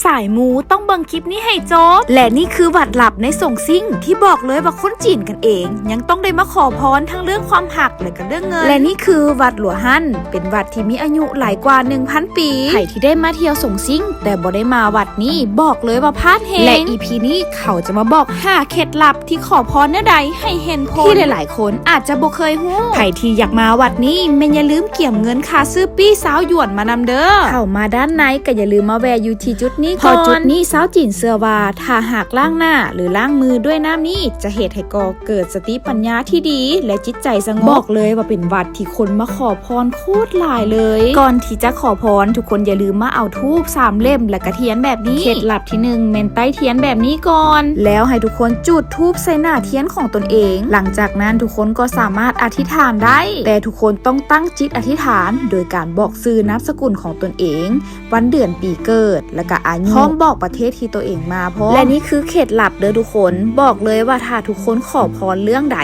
ສາຍມູຕ້ອງເບິ່ງຄລິບນີ້ໃຫ້ຈົບ. ແລະນີ້ຄືວັດລັບໃນສົງຊິງ ທີ່ບອກເລີຍວ່າຄົນຈີນກັນເອງ ຍັງຕ້ອງໄດ້ມາຂໍພອນທັງເລື່ອງຄວາມຮັກ ແລະກະເລື່ອງເງິນ. ແລະນີ້ຄືວັດຫຼວງຮັນ ເປັນວັດທີ່ມີອາຍຸຫຼາຍກວ່າໜຶ່ງພັນປີ. ໃຜທີ່ໄດ້ມາທ່ຽວສົງຊິງ ແຕ່ບໍ່ໄດ້ມາວັດນີ້ ບອກເລີຍວ່າພາດແຮງ. ແລະອີພີນີ້ເຂົາຈະມາບອກຫ້າເຄັດລັບທີ່ຂໍພອນແນວໃດໃຫ້ເຫັນຜົນ ທີ່ຫຼາຍໆຄົນອາດຈະບໍ່ເຄີຍຮູ້. ໃຜທີ່ຢາກມາວັດນີ້ ແມ່ນຢ່າລືມກຽມເງິນຄ່າຊື້ປີ້ຊາວຢວນມານຳເດີ້. ເຂົ້າມາດ້ານໃນກໍຢ່າລືມມາແວ່ຢູ່ທີ່ຈຸດນີ້ກ່ອນ ເພາະຈຸດນີ້ຊາວຈີນເຊື່ອວ່າ ຖ້າຫາກລ້າງໜ້າ ຫຼື ລ້າງມືດ້ວຍນ້ຳນີ້ ຈະເຮັດໃຫ້ກໍ່ເກີດສະຕິປັນຍາທີ່ດີ ແລະຈິດໃຈສະຫງົບ. ບອກເລີຍວ່າເປັນວັດທີ່ຄົນມາຂໍພອນໂຄດຫຼາຍເລີຍ. ກ່ອນທີ່ຈະຂໍພອນ ທຸກຄົນຢ່າລືມມາເອົາທູບສາມເຫຼັ້ມ ແລະກະທຽນແບບນີ້. ເຄັດລັບທີໜຶ່ງ ແມ່ນໄຕ້ທຽນແບບນີ້ກ່ອນ ແລ້ວໃຫ້ທຸກຄົນຈູດທູບໃສ່ໜ້າທຽນຂອງຕົນເອງ. ຫຼັງຈາກນັ້ນທຸກຄົນກໍສາມາດອະທິຖານໄດ້ ແຕ່ທຸກຄົນຕ້ອງຕັ້ງຈິດອະທິຖານ ໂດຍການບອກຊື່ນາມສະກຸນຂອງຕົນເອງ, ວັນເດືອນປີເກີດ ແລະກະອາຍຸ ພ້ອມບອກປະເທດທີ່ຕົວເອງມາພ້ອມ. ແລະນີ້ຄືເຄັດລັບເດີ້ທຸກຄົນ. ບອກເລີຍວ່າຖ້າທຸກຄົນຂໍພອນເລື່ອງໃດ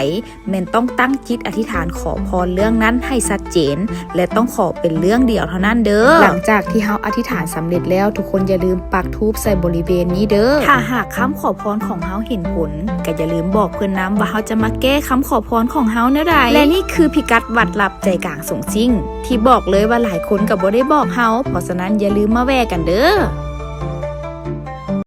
ແມ່ນຕ້ອງຕັ້ງຈິດອະທິຖານຂໍພອນເລື່ອງນັ້ນໃຫ້ຊັດເຈນ ແລະຕ້ອງຂໍເປັນເລື່ອງດຽວເທົ່ານັ້ນເດີ້. ຫຼັງຈາກທີ່ເຮົາອະທິຖານສຳເລັດແລ້ວ ທຸກຄົນຢ່າລືມປັກທູບໃສ່ບໍລິເວນນີ້ເດີ້. ຖ້າຫາກຄຳຂໍພອນຂອງເຮົາເຫັນຜົນ ກໍຢ່າລືມບອກເພິ່ນນຳວ່າເຮົາຈະມາແກ້ຄຳຂໍພອນຂອງເຮົາແນວໃດ. ແລະນີ້ຄືພິກັດວັດລັບໃຈກາງສົງຊິງ ທີ່ບອກເລີຍວ່າຫຼາຍຄົນກໍບໍ່ໄດ້ບອກເຮົາ, ເພາະສະນັ້ນຢ່າລືມມາແວ່ກັນເດີ້.